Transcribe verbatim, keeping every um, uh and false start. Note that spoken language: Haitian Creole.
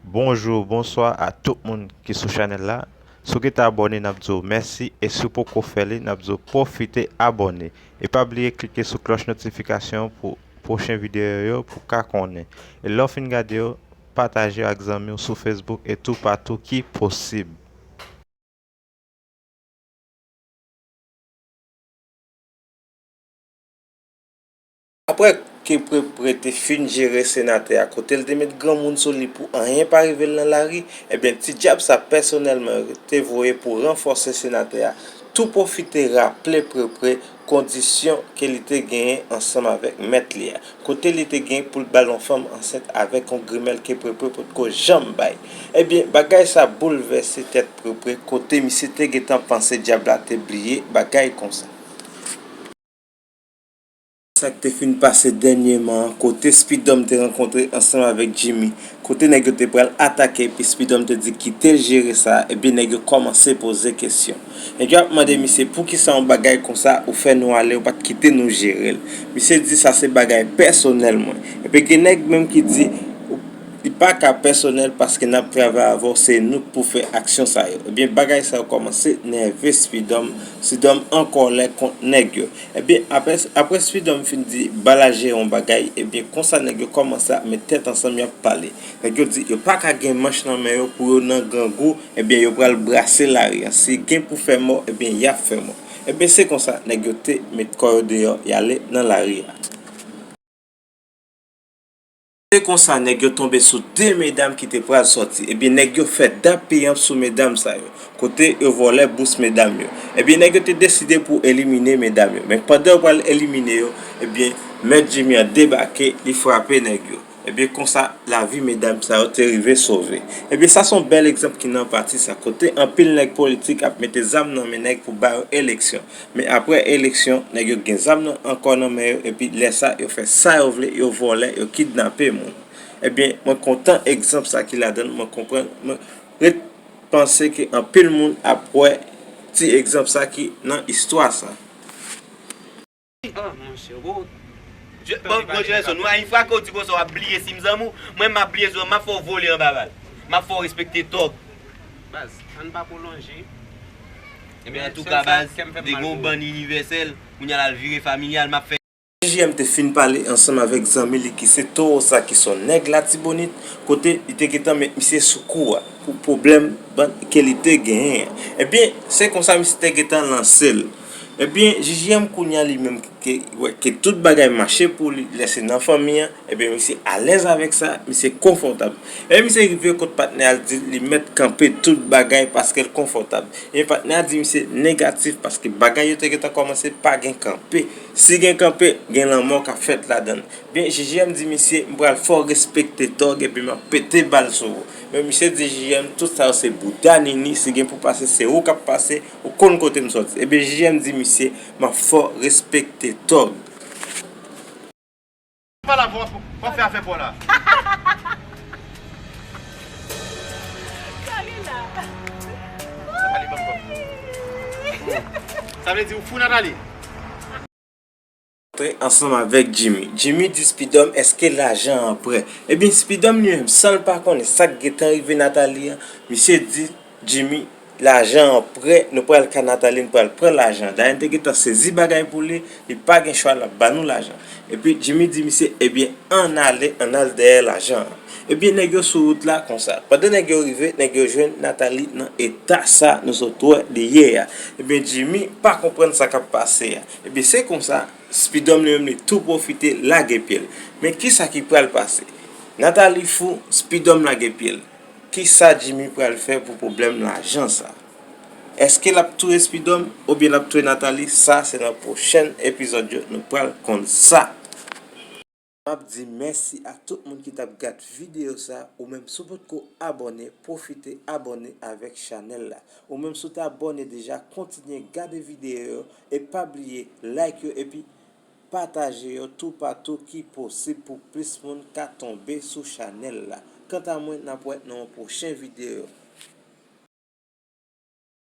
Bonjou, bonswa a tout moun ki sou chanèl la. Si w gentan abòne, n ap di w mèsi, e si w poko fè li, n ap di w pwofite abòne. E pa bliye klike sou klòch notifikasyon pou pwochen videyo yo pou w ka konnen. E lè w fin gade yo, pataje yo ak zanmi w sou Facebook e toupatou ki posib. Apre ke Prepre te fin jere senatè a, kote l te met granmoun sou li pou anyen pa rive l nan lari, ebyen, ti dyab sa pèsonèlman te voye pou ranfòse senatè a, tou pwofite raple Prepre kondisyon ke li te genyen ansanm avèk mèt li a, kote li te gen pou l ba l yon fanm ansent avèk yon grimèl ke Prepre potko janm bay. Ebyen, bagay sa boulvèse tèt Prepre, kote misye te gentan panse dyab la te bliye bagay konsa. Sa k te fin pase dènyèman an, kote Spidòm te rankontre ansanm avèk Jimmy, kote nèg yo te pral atake, epi Spidòm te di kite l jere sa, ebyen nèg yo kòmanse poze kesyon. Nèg yo ap mande misye poukisa yon bagay konsa ou fè nou ale, ou pa t kite nou jere l. Misye di sa se bagay pèsonèl mwen. Epi gen nèg menm ki di li pa ka pèsonèl paske n ap travay avè w, se nou k pou fè aksyon sa yo. Ebyen, bagay sa yo kòmanse nève Spidòm. Spidòm an kòlè kont nèg yo. Ebyen, apre, apre Spidòm fin di Bala jere yon bagay, ebyen, konsa nèg yo kòmanse ap met tèt ansanm, y ap pale. Nèg yo di yo pa ka gen manch nan men yo pou yo nan grangou, ebyen, yo pral brase lari a. Si gen pou fè mò, ebyen, y ap fè mò. Ebyen, se konsa nèg yo te met kò yo deyò, y ale nan lari a. Se konsa nèg yo tonbe sou de medam ki te pral sòti. Ebyen, nèg yo fè dap piyanp sou medam sa yo, kote yo vòlè bous medam yo. Ebyen, nèg yo te deside pou elimine medam yo. Men pandan yo pral elimine yo, ebyen, mèt Jimmy an debake, li frape nèg yo. Ebyen, konsa, lavi medam sa yo te rive sove. Ebyen, sa se yon bèl egzanp ki nan pati sa, kote anpil nèg politik ap mete zam nan men nèg pou ba yo eleksyon. Men apre eleksyon, nèg yo gen zam nan ankò nan men yo, epi lè sa, yo fè sa yo vle, yo vòlè, yo kidnape moun. Ebyen, mwen kontan egzanp sa ki ladan l, mwen konprann, mwen ret panse ke anpil moun ap wè ti egzanp sa ki nan istwa sa. Ah, monchè, gwo. Bon, bon, Jefferson, nou a yon fwa ke w di konsa, w ap bliye si m zanmi w, mwen m ap bliye sou, m ap fè w vole anba bal. M ap fè w respekte tòg. Baz, ann pa pwolonje. Ebyen, antouka, baz, li gen yon bann inivèsèl, kounye a l al vire familyal, m ap fè. J J M te fin pale ansanm avèk zanmi li ki se Towo sa ki se yon nèg Latibonit, kote li te gentan met misye sou kou a pou pwoblèm bann ke li te genyen an. Ebyen, se konsa misye te gentan lanse l. Ebyen, J J M kounye a li menm ke, wè, ke tout bagay mache pou li, lè se nan fanmi an, ebyen, misye alèz avèk sa, misye konfòtab. Lè misye rive kot patnè a, l di li mèt kanpe tout bagay paske l konfòtab. Ebyen, patnè a di misye negatif paske bagay yo te gentan kòmanse pa gen kanpe. Si gen kanpe, gen lanmò k ap fèt ladan l. Byen, J J M di misye, m pral fè w respekte tòg epi m ap pete bal sou ou. Men misye di J J M, tout sa yo se bouda nini, si gen pou pase, se ou k ap pase, ou konn kote m sòti. Ebyen, J J M di misye, m ap fè w respekte tòg. Pa la, w ap, w ap fè afè pa w la. Sa vle di ou fou, Nathalie? Antre ansanm avèk Jimmy. Jimmy di Spidòm, èske lajan an prè? Ebyen, Spidòm li menm, san l pa konnen sa k gentan rive Nathalie an, misye di Jimmy, lajan an prè, nou pral ka Nathalie, nou pral pran lajan an. Dayè, n te gentan sezi bagay pou li, li pa gen chwa, l ap ba nou lajan. Epi Jimmy di misye, ebyen, ann ale, ann al dèyè lajan an. Ebyen, nèg yo sou wout la konsa. Pandan nèg yo rive, nèg yo jwenn Nathalie nan eta sa nou sot wè li ye a. Ebyen, Jimmy pa konprann sa k ap pase a. Ebyen, se konsa, Spidòm li menm li tou pwofite lage pye l. Men kisa ki pral pase? Nathalie fou, Spidòm lage pye l. Kisa Jimmy pral fè pou pwoblèm lajan sa? Èske l ap touye Spidòm oubyen l ap touye Nathalie? Sa se nan pwochèn epizòd yo nou pral konn sa. M ap di mèsi a tout moun ki t ap gad videyo sa. Ou menm si w potko abòne, pwofite abòne avèk chanèl la. Ou menm si w te abòne deja, kontinye gade videyo yo e pa bliye like yo epi pataje yo toupatou ki posib pou plis moun ka tonbe sou chanèl la. Kanta mwen, n ap wè nan yon pwochen videyo.